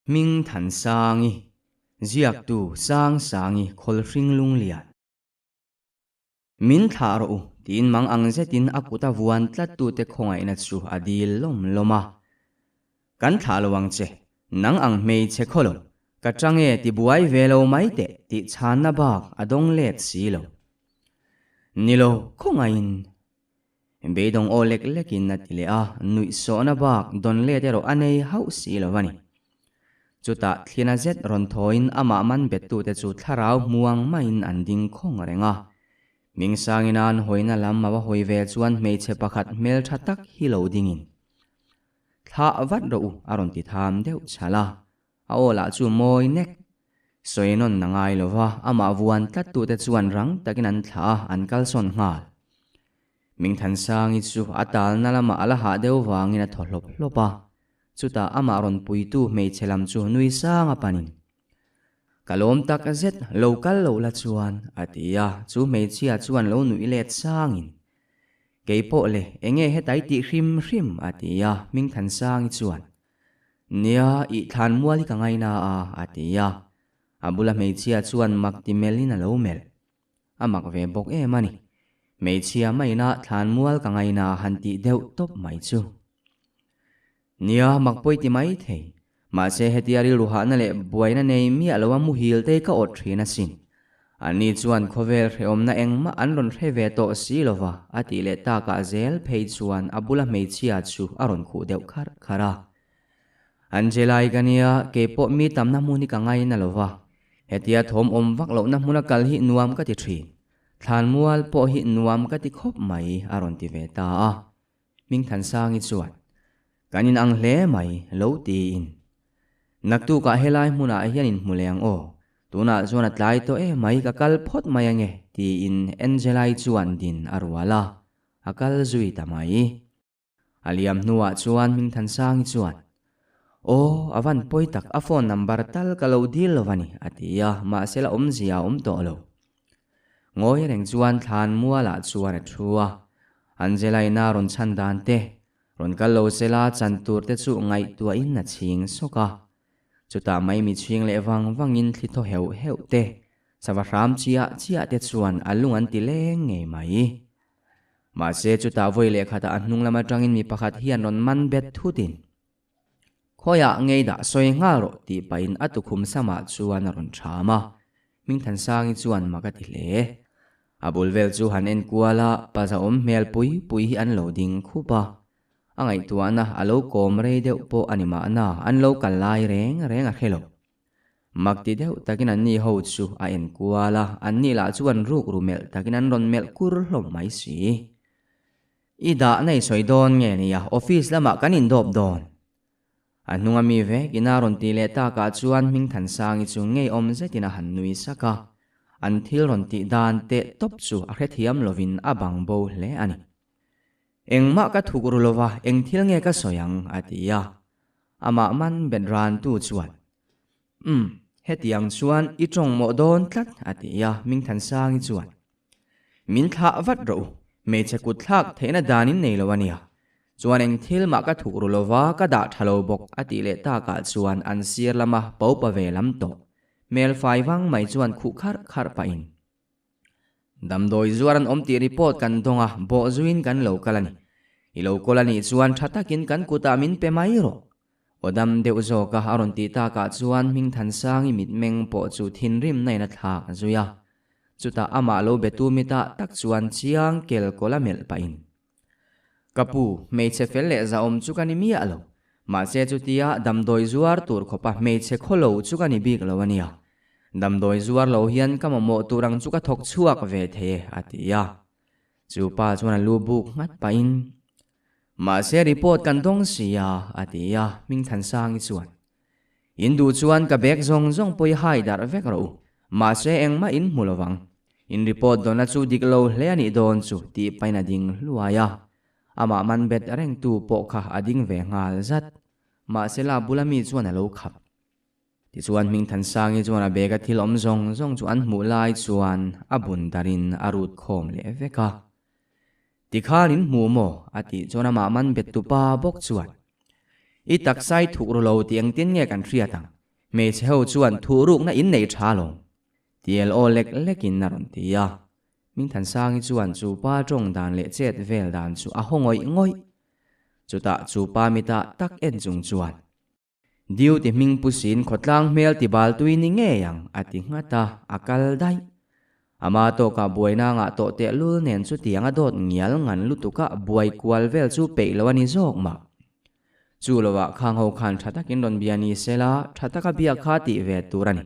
Hming Thansangi, ziaktu Sangsangi Khawlhring Lunglian. Min thlah rawh u, tiin mang ang zetin a kut a vuan tlattute khawngaihna chu a dil lawm lawm a. Kan thlah lo ang che, nang ang hmeichhe khaw lo, ka chang e ti buai ve lo mai teh tih chhanna bak a dawng let si lo. Ni lo, khawngaihin. Beidawng aw lek lekin a ti leh a, nuihsawhna bak dawn let erawh a nei hauh si lo a ni. Chutah thlina zet rawn thawiin amah man bettute chu thlarau hmuang maiin an ding khawng reng a. Hmingsangin a an hawina lam a va hawi ve chuan hmeichhe pakhat hmeltha tak hi lo dingin, Thlah vat rawh u a rawn ti tham deuh chhal a. A aw lah chu mawi nek. Sawi nawn a ngai lo va, amah vuan tlattute chuan rang takin an thlah a, an kalsawn nghal. Mingthansangi chu a talna lamah a la hah deuh vangin a thaw hlawp hlawp a. Chutah amah rawn puitu hmeichhe lam chu nui sang a panin, Ka lawm tak zet, lo kal lo la chuan, a ti a, chu hmeichhia chuan lo nuih let sangin, Kei pawh le, enge hetai tih hrim hrim, a ti a, Hmingthansangi chuan, Nia, i thlan mual hi ka ngaina a, a ti a. A bula hmeichhia chuan mak ti melhin a lo melh. A mak ve bawk em a ni. Hmeichhia maina thlan mual ka ngaina han tih deuh tawp mai chu. Nia, mak pawi ti mai thei. Mahse hetia rilru hahna leh buaina nei miah loa muhil te ka awt thin asin. Anni chuan khawvel hrehawmna engmah an rawn hre ve tawh si lova a tih leh takah zel phei chuan a bula hmeichhia chu a rawn khuh deuh kharh kharh a. Angelai ka nia, keipawh mi tamna hmun hi ka ngaina lova, hetia thawm awm vak lohna hmuna kal hi nuam ka ti thin. Thlanmual pawh hi nuam ka ti khawp mai a rawn ti ve ta a. Hmingthansangi chuan, Kan inang hle mai, lo tiin. Naktukah helai hmunah hian inhmu leh ang aw. Tunah chuan a tlai tawh e mai, ka kal phawt mai ange, tiin Angelai chuan din a rual a, a kal zui ta mai. A liam hnuah chuan Hmingthansangi chuan, Aw, a van pawi tak, a phone number tal ka lo dil lo a ni, a ti a, mahse la awmzia a awm tawh lo. Ngawi reng chuan thlan mualah chuan a thu a, Angela-in a rawn chhan dan te, rawn kal lo sela chan tur te chu ngaihtuahin a chhing sawk a. Chutah mai mi chhing leh vang vangin thli thaw heuh heuh te, sava hram chiah chiah te chuan a lung an ti leng ngei mai. Mahse chutah vawi leh khatah a hnung lam atangin mi pakhat hian rawn man bet thutin, Khawiah ngei dah sawi nghal rawh tih pahin a tukhum samah chuan a rawn ṭham a, Hmingthansangi chuan mak a ti hle. A bul vel chu han en kual a, paza awm hmel pui pui hi an lo ding khup a. A ngaihtuahna a lo kawm rei deuh pawh a ni mahna an lo kal lai reng reng a hre lo. Mak ti deuh takin anni ho chu a en kual a, anni lah chuan rukru melh takin an rawn melh kur hlawm mai si. I dah na i sawi dawn nge nia, office lamah kan indawp dawn. A hnunga mi vek ina rawn ti leh takah chuan Hmingthansangi chu ngeiawm zetin a han nui sak a, an thil rawn tih dan teh tawp chu a hrethiam lovin a bang bo hle a ni. Engmah ka thuk ru lova, eng thil nge ka sawi ang? a ti a. Amah man bet rantu chuan, Umm, hetiang chuan i tawng mawh dawn tlat, a ti a, Hmingthansangi chuan, Min thlah vat rawh u, hmeichhe kut thlak theihna dan in nei lo a nia. Chuan eng thil mah ka thuk ru lova ka dah tha lo bawk a tih leh takah chuan an sir lama popa ve lam tawh hmel fai vang mai chuan khuh kharh kharh pahin Damdawi zuar an awm tih report kan dawng a, bawh zuiin kan lo kal a ni. I lo kawl a nih chuan tha takin kan kutah min pe mai rawh. Aw dam deuh zawk a a rawn tih takah chuan Hmingthansangi mitmeng pawh chu thinrimna in a thlak zui a. Chutah amah lo be tu mitah tak chuan chiang kel kawl a melh pahin, Ka pu, hmeichhe fel leh zahawm chu ka ni miah lo. Mahse chutia damdawi zuar tur khawpa hmeichhe khawlo chu ka ni bik lo a nia. Damdawi zuar lo hian ka mamawh tur ang chu ka thawk chhuak ve thei e, a ti a. Chu pa chuan a lu buk nghat pahin, Mahse report kan dawng si a, a ti a, Hmingthansangi chuan. In duh chuan ka bag zawng zawng pawh i hai darh vek rawh u, mahse engmah in hmu lovang. In report dawnna chu dik lo hle a nih dawn chu tih pahin a ding hluai a. Amah man bet rengtu pawh kha a ding ve nghal zat. Mahse la bula mi chuan a lo khap. Tichuan Hmingthansangi chuan a bag a thil awm zawng zawng chu an hmuh lai chuan a bun darhin a rut khawm leh vek a. Tikhan in hmu maw? a tih chuan amah man bet tu pa bawk chuan, I taksa i thuk ru lo tih engtin nge kan hriat ang? Hmeichhe ho chuan thuhrukna in nei tha lo. Tiel aw lek lekin a rawn ti a. Mingthansangi chuan chu pa tawng dan leh chet vel dan chu a haw ngawih ngawih. Chutah chu pa mitah tak en chung chuan. Duty hming pu sin khawtlang hmel ti bal tui ni ngei ang a ti nghat a, a kal daih. Ama tawkah buaina ngah tawh tehlul nen chutiang a dawt ngial ngan lutuka buai kual vel chu peih lo a ni zawk mah. Chu lovah khang ho khan tha takin rawn bia ni sela, tha taka biak kha tih ve tur a ni.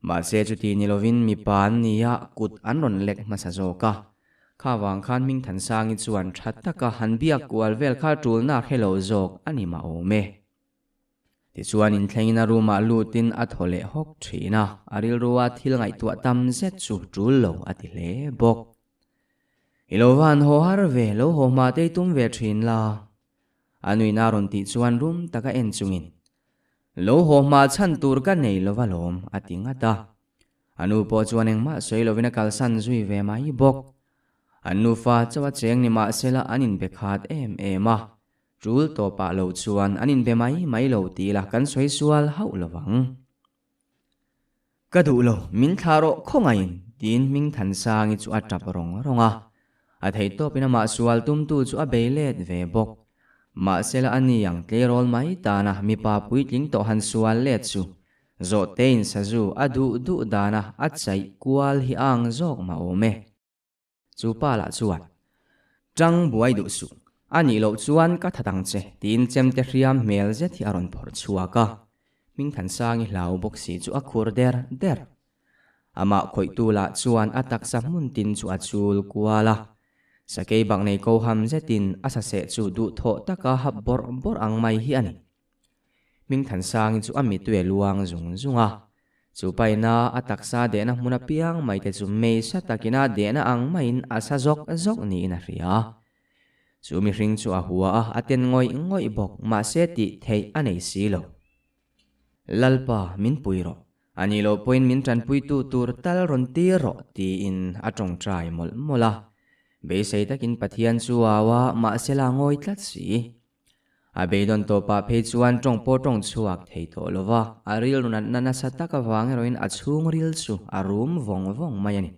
Mahse chuti ni lovin mipa an nia kut an rawn lek hmasa zawk a. Kha vang khan Hmingthansangi chuan tha taka han biak kual vel kha tulna hre lo zawk a ni mah awm e. Tichuan inthlengin a room ah lutin a thaw leh hawk thin a, a rilrua thil ngaihtuah tam zet chu tul lo a ti hle bawk. I lo van haw har ve, lo haw hma te i tum ve thin la. A nuihna rawn tih chuan rum taka en chungin, Lo haw hma chhan tur ka nei lo va lawm, a ti ngat a. A nu pawh chuan engmah sawi lovin a kalsan zui ve mai bawk. An nufa chauh a cheng ni mahsela an inbe khat em em a, Tul tawpah lo chuan an inbe mai mai lo ti la kan sawi sual hauh lo vang. Ka duh lo, min thlah rawh khawngaiin, tiin Hmingthansangi chu a tap rawng rawng a. A theihtawpin amah sual tumtu chu a bei let ve bawk. Mahsela a ni ang tleirawl mai tana mipa puitling tawh han sual let chu Zawhtein sazu a duh duh dana a chaih kual hi a ang zawk mah awm e. Chu pa lah chuan, Tang buai duh suh, a nih loh chuan ka that ang che, tiin chemte hriam hmel zet hi a rawn phawrh chhuak a. Hmingthansangi hlau bawk si chu a khur der der. Amah khawihtu lah chuan a taksa hmun tin chu a chul kual a. Sakei bak nei ko ham zetin a saseh chu duhthawh taka hap bawrh bawrh ang mai hi a ni. Hmingthansangi chu a mitue luang zung zung a. Chu paina a taksa dehna hmun apiang mai te chu meisa takina dehna ang maiin a sa zawk zawk niin a hria. Chu mihring chu a hua a, a ten ngawih ngawih bawk, mahse tih theih a nei si lo. Lalpa, min pui rawh. A nih loh pawhin min tanpuitu tur tal rawn tir rawh, tiin a tawngtai mawlh mawlh a. Beisei takin Pathian chu au a, mahse la ngawi tlat si. A beidawn tawpah phei chuan tawng pawh tawng chhuak thei tawh lo va, a rilru natna nasa tak avang erawhin a chhungril chu a rum vawng vawng mai a ni.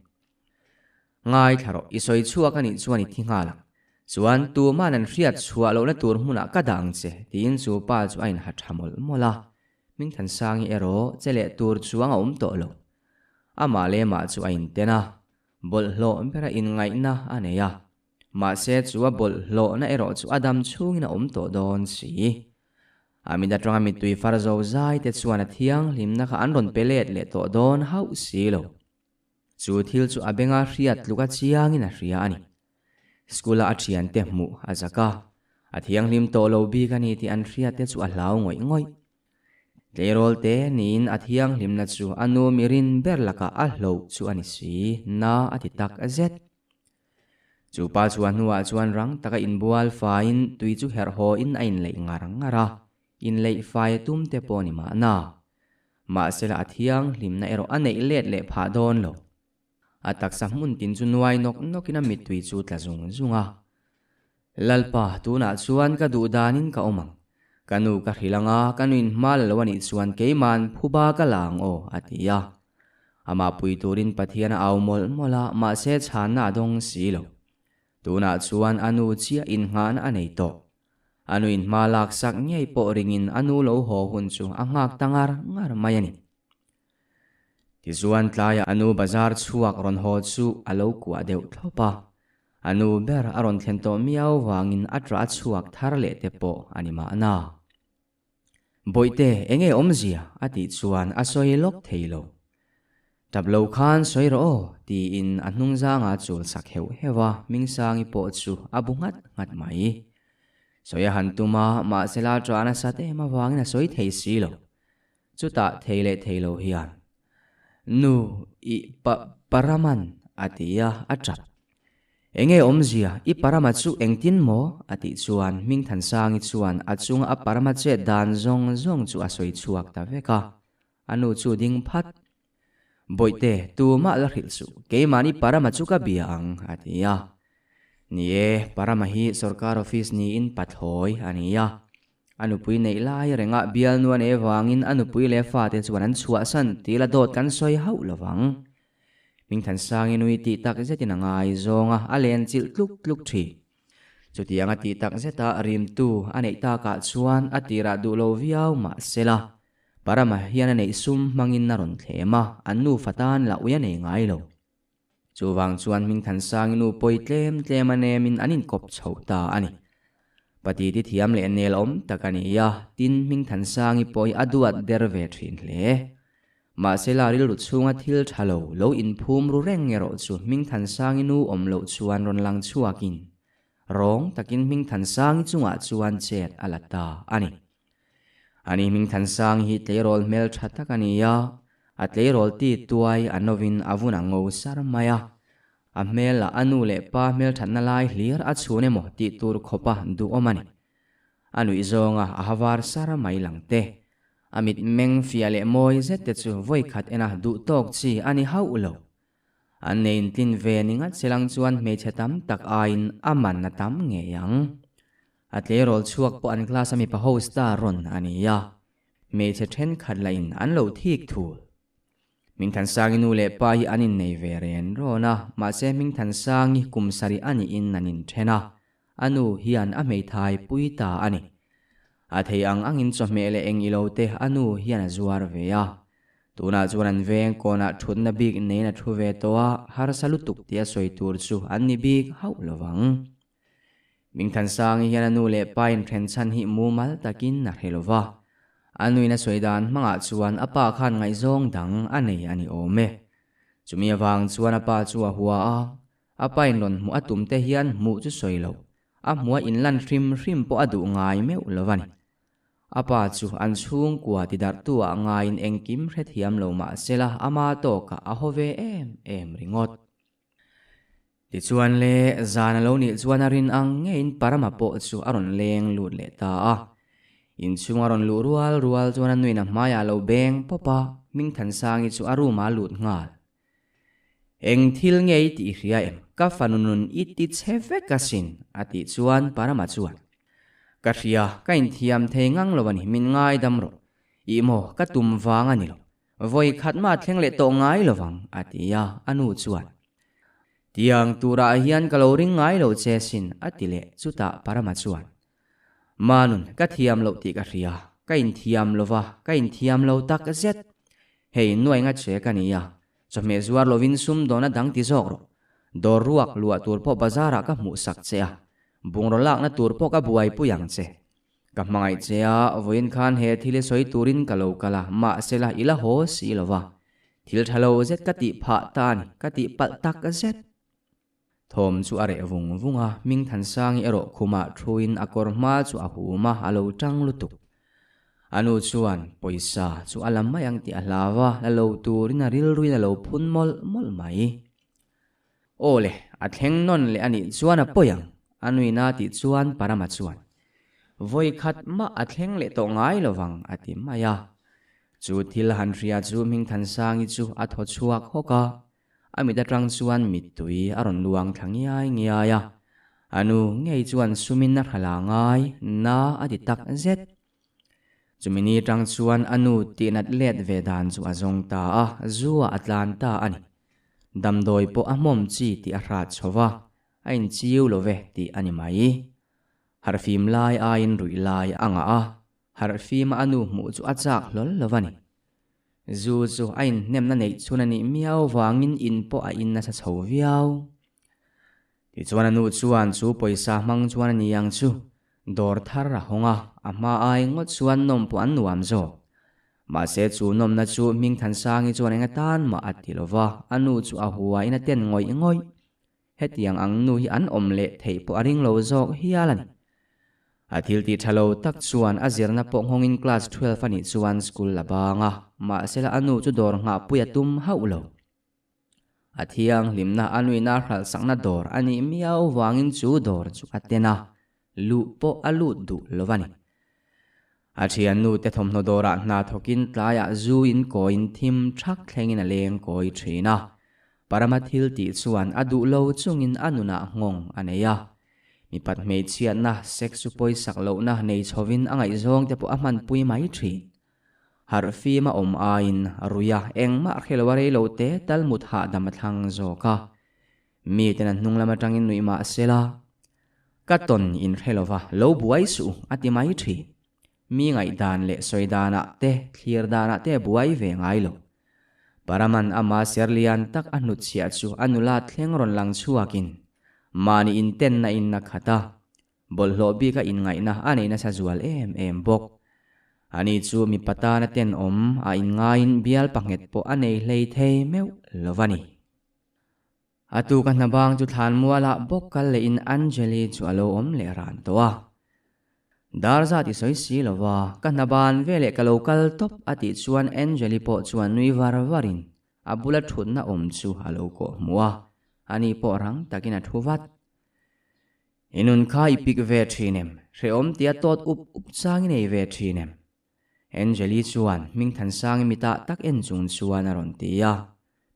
Ngaithla rawh, i sawi chhuak a nih chuan i thi nghal ang. Chuan tuma'n an hriat chhuah lohna tur hmunah ka dah ang che, tiin chu pa chu a inha tha mawlh mawlh a. Hmingthansangi erawh che leh tur chuang a awm tawh lo. Amah leh mah chu a inten a, bawlhhlawh bera inngaihna a nei a. Mahse chu a bawlhhlawhna erawh chu a dam chhungin a awm tawh dawn si. A mit atanga mittui far zo zai te chuan a thianghlimna kha an rawn pe let leh tawh dawn hauh si lo. Chu thil chu a benga hriat tluk a chiangin a hria a ni. School a a thiante hmuh a zak a, a thianghlim tawh lo bik a ni tih an hriat te chu a hlau ngawih ngawih. Tleirawl te niin a thianghlimna chu a nu mirin ber lakah a hloh chu a ni si, na a ti tak zet. Chu pa chhuah hnuah chuan rang taka inbual faiin tui chu herh hawin a inleih ngar ngar a, inleih fai a tum te pawh ni mahna. Mahsela a thianghlimna erawh a neih let leh phah dawn lo. A taksa hmun tin chu nuai nawk nawkin a mittui chu tla zung zung a. Lalpa, tunah chuan ka duh danin ka awm ang. Ka nu ka hrilh ang a, ka nuin hma la lo a nih chuan keima'n phuba ka la ang aw, a ti a. Amah pui turin Pathian a au mawlh mawlh a, mahse chhanna a dawng si lo. Tunah chuan a nu chiah innghahna a nei tawh. A nuin hma laksak ngei pawh ringin a nu lo haw hun chu a nghak ta ngar ngar mai a ni. Tichuan tlaiah a nu bazar chhuak rawn haw chu a lo kuah deuh thlawp a. A nu ber a rawn thlen tawh miau vangin a ṭah chhuak thar leh te pawh a ni mahna. Bawihte, enge awmzia? a tih chuan a sawi lawk thei lo. Tap lo khan sawi rawh aw, tiin a hnungzanga chul sak heuh heuh a, Hmingsangi pawh chu a bu nghat nghat mai. Sawi a han tum a, mahsela ṭah nasat em avangin a sawi thei si lo. Chutah thei leh thei lo hian, Nu, i pa Paraman, a ti a, a ṭap. Enge awmzia, i parama chu engtin maw? a tih chuan Hmingthansangi chuan a chunga a parama chet dan zawng zawng chu a sawi chhuak ta vek a, a nu chu ding phat. Bawihte, tumah la hrilh suh, keimahni parama chu ka bia ang, a ti a. Ni e, parama hi sorkar office niin pathlawi a ni a. A nupui neih lai renga bialnu a nei vangin a nupui leh fate chuan an chhuahsan tih la dawt kan sawi hauh lovang. Hmingthansangin ui tih tak zetin a ngai zawng a, a len chilh tluk tluk thin. Chutiang a tih tak zeta rimtu a neih takah chuan a tirah duh lo viau mah sela, Parama hian a neih sum hmangin a rawn thlem a, an nufa tan la ui a nei ngai lo. Chuvang chuan Hmingthansangin nu pawi tlem tlem a nemin an inkawp chho ta a ni. Pati ti thiam leh nel awm tak a ni a, tin Hmingthansangi pawh hi a duat der ve thin hle. Mahsela rilru chhunga thil tha lo lo inphum ru reng erawh chu Hmingthansangi nu awm loh chuan rawn lang chhuakin rawng takin Hmingthansangi chungah chuan chet a la ta a ni. Ani Hmingthansangi hi tleirawl hmel tha tak a ni a, a tleirawl ti tuai a novin a vun a ngo sar mai a. A hmel ah a nu leh pa hmelthatna lai hlir a chhun emaw tih tur khawpa duhawm a ni. A nuih zawnga a ha var sar mai lang te. A mit meng fiah leh mawi zet te chu vawi khat ena duh tawk chi a ni hauh lo. An nei intlin ve ni ngat selang chuan hmeichhe tam tak aiin a man a tam ngei ang. A tleirawl chhuak pawh an class a mipa ho star rawn a ni a, hmeichhe thenkhat lah in an lo thik thul. Hmingthansangi nu leh pa hi an innei ve ren rawn a, mahse Hmingthansangi kum sarih a niin an inthen a, a nu hian a hmeithai pui ta a ni. A thei ang angin chawhmeh leh eng ilo te a nu hian a zuar ve a. Tunah chuan an veng kawnah thutna bik neiin a thu ve tawh a, harsa lutuk tia sawi tur chu an ni bik hauh lovang. Mingthansangi hian a nu leh pa inthen chhan hi mumal takin a hre lo va. A nuin a sawi dan hmangah chuan a pa khan ngaihzawng dang a nei a ni awm e. Chumi avang chuan a pa chu a hua a, a pa in rawn hmuh a tum te hian hmuh chu sawi lo, a hmuh a inlan hrim hrim pawh a duh ngai meuh lo a ni. A pa chu an chhungkua tidarhtu ah ngaiin engkim hrethiam lo mah sela ama tawkah a haw ve em em ringawt. Tichuan le, zan a lo nih chuan a rin ang ngeiin Parama pawh chu a rawn leng lut leh ta a. Inchhung a rawn luh rual rual chuan a nuin a hmaiah a lo beng pawp a, Hmingthansangi chu a room ah a lut nghal. Eng thil nge i tih hria em? Ka fanu nun i ti che vek asin, a tih chuan Parama chuan, Ka hria, ka inthiam thei ngang lo a ni, min ngaidam rawh. Ih maw, ka tum vang a ni lo. Vawi khat mah thleng leh tawh ngai lovang, a ti a, a nu chuan. Tiang turah hian ka lo ring ngai lo che sin, a ti leh chutah Parama chuan. Manun, ka thiam loh tih ka hria, ka inthiam lova, ka inthiam lo tak zet. Hei, nuai nga che ka ni a, chawhmeh zuar lovin sum dawna dang ti zawk rawh. Dawr ruak luah tur pawh bazarah ka hmuh sak che a, bungraw lakna tur pawh ka buaipui ang che. Ka hmangaih che a, vawiin khan he thil i sawi turin ka lo kal a, mahsela i la haw si lo va. Thil tha lo zet ka tih phah ta a ni, ka tih palh tak zet. Thawm chu a reh vung vung a, Hmingthansangi erawh khumah thuin a kawr hma chu a hum a, a lo tang lutuk. A nu chuan pawisa chu a la mai ang tih a hlau a, la lo turin a rilruin a lo phun mawlh mawlh mai. Aw le, a thleng nawn leh a nih chuan a pawi ang, a nuina tih chuan Parama chuan, Vawi khat mah a thleng leh tawh ngai lo vang, a ti mai a. Chu thil han hria chu Hmingthansangi chu a thaw chhuak hawk a, a mit atang chuan mittui a rawn luang thla ngiai ngiai a. A nu ngei chuan sumin a hral a ngai, na a ti tak zet. Chumi ni tang chuan a nu tihnat let ve dan chu a zawng ta a, zu ah a tlan ta a ni. Damdawi pawh a hmawm chi tih a hrat chho va, a inchiu lo ve tih a ni mai. Harhfim lai aiin ruih lai a ngah a, harhfima a nu hmuh chu a chak hlawl lo va ni. Zu chu a inhnemna neih chhun a nih miau vangin in pawh a in nasa chho viau. Tichuan a nu chuan chu pawisa hmang chuan a ni ang chu Dawr thar a hawng a, a hma ai ngawt chuan nawm pawh an nuam zawk. Mahse chu nawmna chu Hmingthansangi chuan eng atan mah a ti lo va, a nu chu a huaiin a ten ngawih ngawih. Hetiang ang nu hi an awm leh theih pawh a ring lo zawk hial a ni. A thil tih tha lo tak chuan a zirna pawh nghawngin class 12 a nih chuan school a bang a, mahsela a nu chu dawr nghahpui a tum hauh lo. A thianghlimna a nuihna hralhsakna dawr a nih miau vangin chu dawr chu a ten a, luh pawh a lut duh lo a ni. A thiannu te thawmhnaw dawrah hna thawkin tlaiah zu in kawiin thim thak thlengin a leng kawi thin a. Parama thil tih chuan a duh lo chungin a nunah nghawng a nei a. Mipat hmeichhiatna, sex chu pawisak lohna nei chhovin a ngaihzawng te pawh a hmanpui mai thin. Harh fim a awm aiin ruia engmah hre lo a rei lo te tal mut hahdam a thlang zawk a. Miten a hnung lam atangin nuih mah se la, Ka tawn in hre lova, lo buai suh a ti mai thin. Mi ngaihdan leh sawi danah te, thlir danah te buai ve ngai lo. Paraman ama ser lian tak a hnutchhiah chu a nula thleng rawn lang chhuakin mahni intenna in a khat a, Bawlhhlawh bika inngaihna a nei nasa zual em em bawk. Ani chu mipa tana tenawm a inngaiin bial panghet pawh a nei hlei thei meuh lo va ni. A tuk a hnabang chu thlanmualah bawk kal lehin Angeli chu a lo awm leh ran tawh a. Dar zat i sawi si lo va, ka hnaban veleh ka lo kal tawp a tih chuan Angeli pawh chuan nui var varin a bula thutna awm chu a lo kawh hmuh a, ani pawh rang takin a thu vat. I nun kha i pik ve thin em? Hrehawm tia tawt up up chang i nei ve thin em? Angeli chuan Hmingthansangi mitah tak en chung chuan a rawn ti a,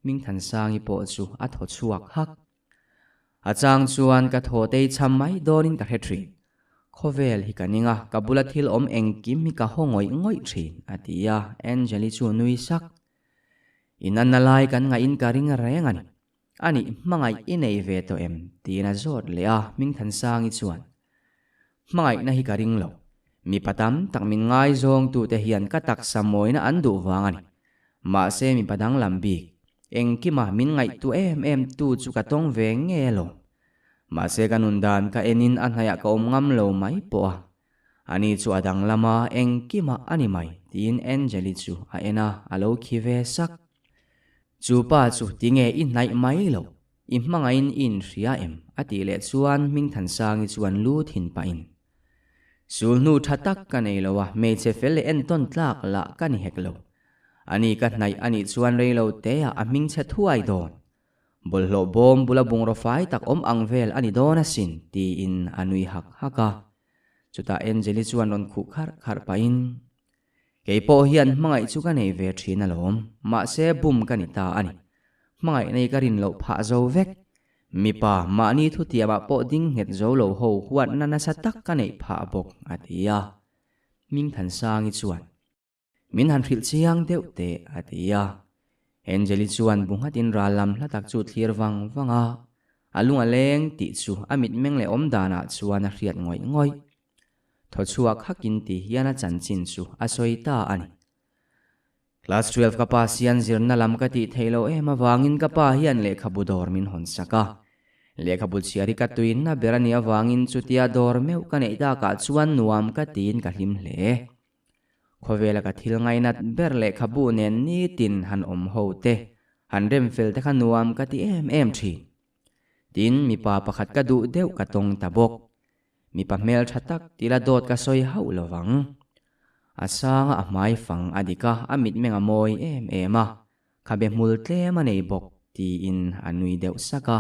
Hmingthansangi pawh chu a thaw chhuak hak. A chang chuan ka thaw tei cham mai dawnin ka hre thin. Khawvel hi ka ning a, ka bula thil awm engkim hi ka haw ngawih ngawih thin, a ti a, Angeli chu nui sak. Inanna lai kan ngaih in ka ring reng a ni. A nih hmangaih i nei ve tawh em? tiin a zawt leh a, Hmingthansangi chuan, Hmangaihna hi ka ring lo. Mipa tam tak min ngaizawngtute hian ka taksa mawina an duh vang a ni. Mahse mipa danglam bik, engkima min ngaihtu em em tu chu ka tawng ve nge alawm. Mahse ka nun dan ka enin a hnaiah ka awm ngam lo mai pawh a. Ani chu a danglam a, engkima a ni mai, tiin Angeli chu a en a, a lo khi ve sak. Chu pa chu tinge i hnaih mai lo, i hmangaihin i inhria em? a tih leh chuan Hmingthansangi chuan lu thin pahin, Sulhnu tha tak ka nei lo a, hmeichhe fel leh entawn tlak lah ka ni hek lo. Ani ka hnaih a nih chuan rei lo teah a hmingchhe thuai dawn. Bawlhhlawh bawm bula bungraw fai tak awm ang vel a ni dawn asin, tiin a nui hak hak a. Chutah Angeli chuan rawn khuh kharh kharh pahin, Kei pawh hian hmangaih chu ka nei ve thin alawm, mahse bum ka ni ta a ni. Hmangaih nei ka rin loh phah zo vek. Mipa, mahni thutiamah pawh ding nghet zo lo ho huatna nasa tak ka neih phah bawk, a ti a. Hmingthansangi chuan, Min han hrilh chiang deuh teh, a ti a. Angeli chuan bu nghatin ral lam hla tak chu thlir vang vang a, a lung a leng tih chu a mitmeng leh awm danah chuan a hriat ngawih ngawih. Thaw chhuak hakin ti hian a chanchin chu a sawi ta a ni. Class 12 ka pass hian zirna lam ka tih theih loh em avangin ka pa hian lehkhabu dawr min hawn sak a. Lehkhabu chhiar hi ka tuinna ber a nih avangin chutia dawr meuh ka neih takah chuan nuam ka tiin ka hlim hle. Khawvela ka thil ngainat ber lehkhabu nen nitin han awm ho te, han rem fel te kha nuam ka ti em em thin. Tin, mipa pakhat ka duh deuh ka tawng ta bawk. Mipa hmel tha tak tila dawt ka sawi hauh lo vang. A sanga a hmai fang a dik a, a mitmeng a mawi em em a, khabe hmul tlem a nei bawk tiin a nui deuh sak a,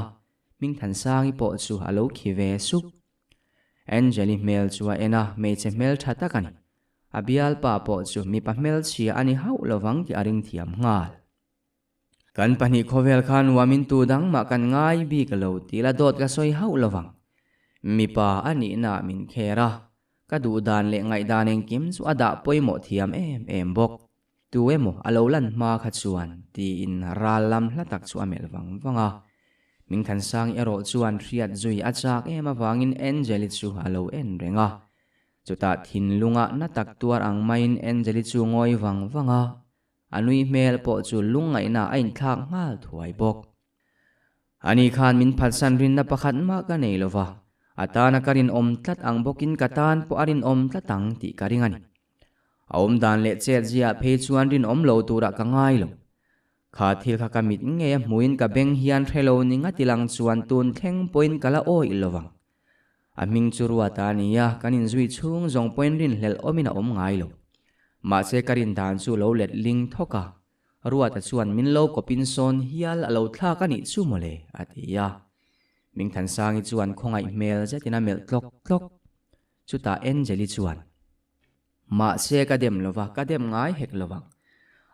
Hmingthansangi pawh chu a lo khi ve sup. Angeli hmel chu a en a, hmeichhe hmel tha tak a ni. A bialpa pawh chu mipa hmelchhia a ni hauh lo vang tih a ring thiam nghal. Kan pahnih khawvel kha nuamin tu dang mah kan ngai bik lo tih la dawt ka sawi hauh lo vang. Mipa a nihna min kher a, ka duh dan leh ngaihdan engkim chu a dah pawimawh thiam em em bawk. Tu emaw a lo lan hma kha chuan tiin ral lam hla tak chu a melh vang vang a. Mingthansang erawh chuan hriat zui a chak em avangin Angeli chu a lo en reng a. Chutah thinlunga na tak tuar ang maiin Angeli chu ngawi vang vang a. A nui hmel pawh chu lungngaihna a inthlak nghal thuai bawk. Ani khan min phatsan rinna pakhat mah ka nei lova, a tana ka rinawm tlat ang bawkin ka tan pawh a rinawm tlat ang tih ka ring a ni. A awmdan leh chet ziah phei chuan rinawm lo turah ka ngai lo. Kha thil kha ka mit ngei a hmuhin ka beng hian hre lo ni ngati lang chuan tun thleng pawhin ka la awih lo vang. A hming chu Ruata a ni a, kan inzui chhung zawng pawhin rinhlelh awmin a awm ngai lo. Mahse ka rin dan chu lo let ling thawk a, Ruata chuan min lo kawpin sawn hial a lo thlak a nih chu mawle, a ti a. Mingthansangi chuan khawngaih hmel zetin a melh tlawk tlawk. Chutah Angeli chuan, Mahse ka dem lova, ka dem ngai hek lovang.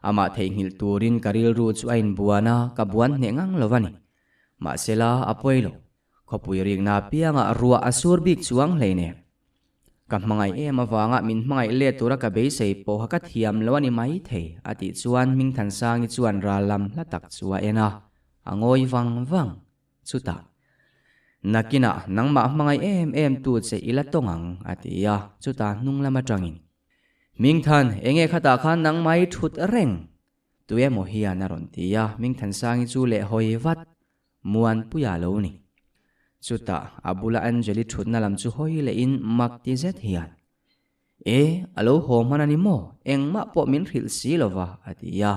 Amah theihnghilh turin ka rilru chu a inbuan a, ka buan hneh ngang lo a ni. Mahse la, a pawi lo. Khawpui rikna apiangah ruah a sur bik chuang hleinem. Ka hmangaih em avanga min hmangaih let tura ka beisei pawha ka thiam lo a ni mai thei, a tih chuan Hmingthansangi chuan ral lam hla tak chu a en a, a ngawi vang vang. Chutah, Nakinah nangmah hmangaih em em tu che i la tawng ang, a ti a, chutah hnung lam atangin, Hmingthan, enge khatah khan nangmah i thut reng? Tuemaw hian a rawn ti a, Hmingthansangi chu leh hawi vat Muanpuia lo ni. Chutah a bula Angeli thutna lam chu hawi lehin mak ti zet hian, E, a lo haw hman a ni maw? Engmah pawh min hrilh si lo va, a ti a.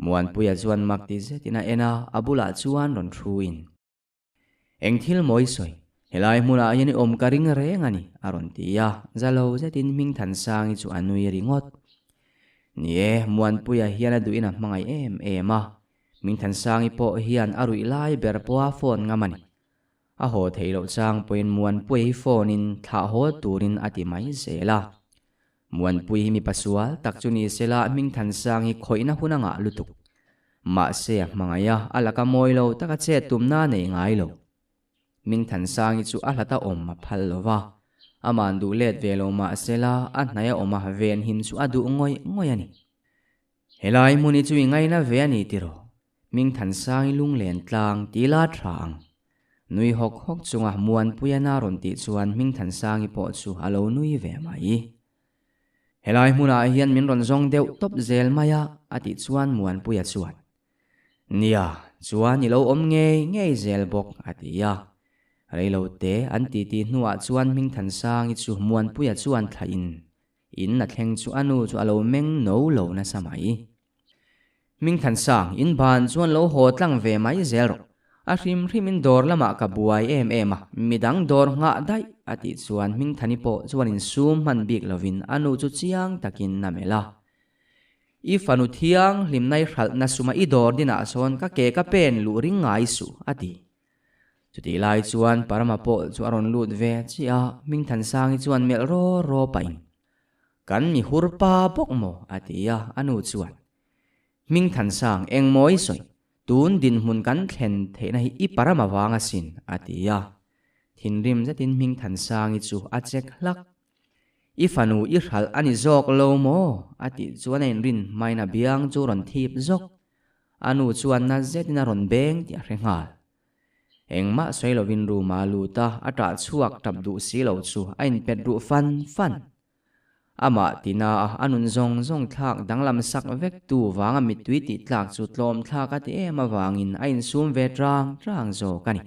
Muanpuia chuan mak ti zetin a en a, a bulah chuan rawn thuin, Eng thil mawi sawi, helai hmunah hian i awm ka ring reng a ni, a rawn ti a, za lo zetin Hmingthansangi chu a nui ringawt. Ni e, Muanpuia hian a duhin a hmangaih em em a, Hmingthansangi pawh hian a ruih lai ber pawha phone ngam a ni. A haw theih loh chang pawhin Muanpuia hi phone in thlah haw turin a ti mai zel a. Muanpui hi mipa sual tak chu ni sela Hmingthansangi khawihna hun a ngah lutuk. Mahse a hmangaih a, a laka mawi lo taka chet tumna a nei ngai lo. Hmingthansangi chu a hlata awm a phal lo va, ama'n duh let ve lo mahsela a hnaih a awm a venhim chu a duh ngawih ngawih a ni. Helai hmun hi chu i ngaina ve a ni tiraw? Hmingthansangi lunglen tlang ti la tha ang. Nui hawk hawk chunga Muanpuia na rawn tih chuan Hmingthansangi pawh chu a lo nui ve mai. Helai hmunah hian min rawn zawng deuh tawp zel mai a, a tih chuan Muanpuia chuan, Nia, chuan i lo awm ngei ngei zel bawk, a ti a. Reilote an titi hnuah chuan Hmingthansangi chu Muanpuia chuan thlahin In a thleng chu a nu chu a lo meng no lo nasa mai. Hmingthansang, in ban chuan lo haw tlang ve mai zel rawh. A hrim hrim in dawr lamah ka buai em em a, midang dawr nghah daih a tih chuan Hmingthani pawh chuan insum hman bik lovin a nu chu chiang takin a melh a. I fanu thianghlimna i hralhna suma i dawr dinah sawn ka ke ka pen luh ring ngai suh a ti. Chutih lai chuan Parama pawh chu a rawn lut ve chiah a, Hmingthansangi chuan melh raw raw pahin, Kan mi hur pa bawk maw? a ti a, a nu chuan, Hmingthansang, eng maw i sawi? Tun dinhmun kan thlen theihna hi i Parama vang asin, a ti a. Thinrim zetin Hmingthansangi chu a chek hlak. I fanu i hralh a ni zawk lo maw? a tih chuan a inrin hmain a biang chu rawn thip zawk. A nu chuan na zetin a rawn beng tih a hre nghal. Engmah sawi lovin room ah a lut a, a ṭah chhuak ṭap duh si lo chu a inpet ruh fan fan. Amah tina a a nun zawng zawng thlak danglam sak vek tu vanga mittui tih tlak chu tlawm thlak a ti em avangin a insum ve ṭang ṭang zawk a ni.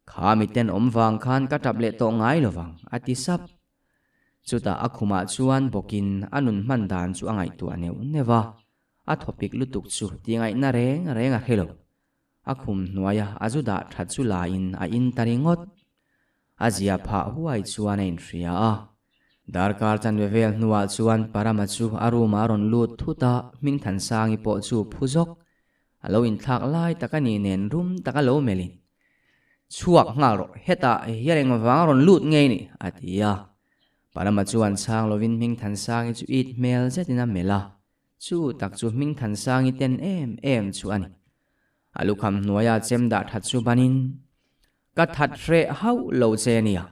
Kha miten awm vang khan ka ṭap leh tawh ngai lovang, a ti sap. Chutah a khumah chuan bawkin a nun hman dan chu a ngaihtuah neuh neuh a, a thawpik lutuk chu ti ngaihna reng reng a hre lo. A khum hnuaia a zu dah that chu laiin a in ta ringawt. A zia phah huai chuan a inhria a. Darkar chanve vel hnuah chuan Parama chu a room ah a rawn lut thut a, Hmingthansangi pawh chu phu zawk. A lo inthlak lai tak a ni nen rum tak a lo melhin, Chhuak nghal rawh, hetah hian engvang a rawn lut ngei ni? a ti a. Parama chuan chhang lovin Hmingthansangi chu it hmel zetin a melh a. Chu tak chu Hmingthansangi ten em em chu a ni. A lukham hnuaia chem dah that chu banin, Ka that hreh hauh lo che nia,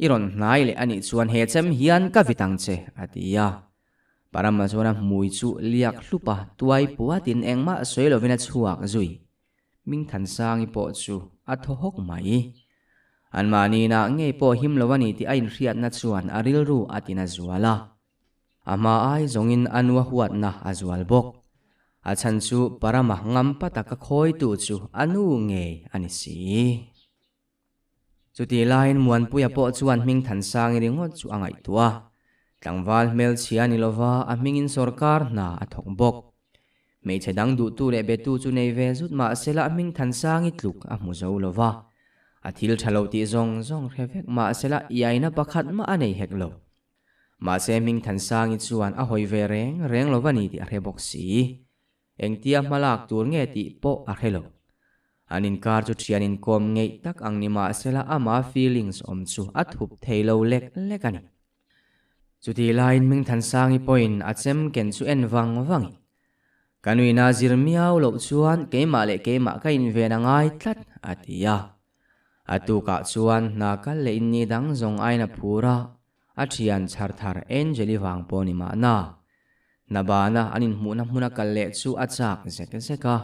i rawn hnai leh a nih chuan he chem hian ka vit ang che, a ti a. Parama chuan a hmui chu liak hlup a, tuai puatin engmah sawi lovin a chhuak zui. Hmingthansangi pawh chu a thaw hawk mai. Anmahni inah ngei pawh him lo a ni tih a inhriatna chuan a rilru a tina zual a. A hma ai zawngin a nu a huatna a zual bawk. A chhan chu Parama ngampa taka khawitu chu a nu ngei a ni si. Chutih laiin Muanpuia pawh chuan Hmingthansangi ringawt chu a ngaihtuah a. Tlangval hmelchhia ni lova a hmingin sawrkar hna a thawk bawk. Hmeichhe dang duhtu leh betu chu nei ve zut mahsela Hmingthansangi tluk a hmu zo lova. A thil tha lo tih zawng zawng hre vek mahsela iaina pakhat mah a nei hek lo. Mahse Hmingthansangi chuan a hawi ve reng reng lo va ni tih a hre bawk si. Engtia hma lak tur nge tih pawh a hre lo. An inkar chu thian inkawm ngeih tak ang ni mahsela ama feelings awm chu a thup thei lo lek lek a ni. Chutih laiin Hmingthansangi pawhin a chem ken chu en vang vangin, Ka nuina zir miau loh chuan keimah leh keimah ka inven a ngai tlat, a ti a. A tukah chuan hna kal leh in ni dang zawng aiin a phur a, a thian chhar thar Angel-i vang pawh ni mahna. Hna bana an inhmuhna hmuna kal leh chu a chak zek zek a,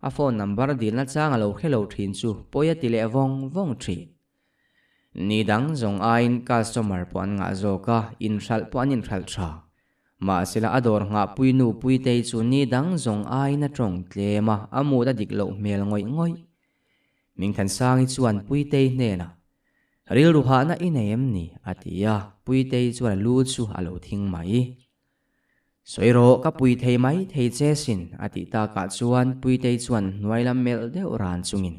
a phone number dilna chang a lo hre lo thin chu pawi a ti leh vawng vawng thin. Ni dang zawng aiin customer pawh an ngah zawk a, inhralh pawh an inhralh tha. Mahsela a dawr nghahpui nu Puitei chu ni dang zawng aiin a tawng tlem a, a mut a dik loh hmel ngawih ngawih. Mingthansangi chuan Puitei hnenah, Rilru hahna i nei em ni? a ti a, Puitei chuan a lu chu a lo thing mai. Sawi rawh, ka pui thei mai thei che sin, a tih takah chuan Puitei chuan hnuai lam melh deuh ran chungin,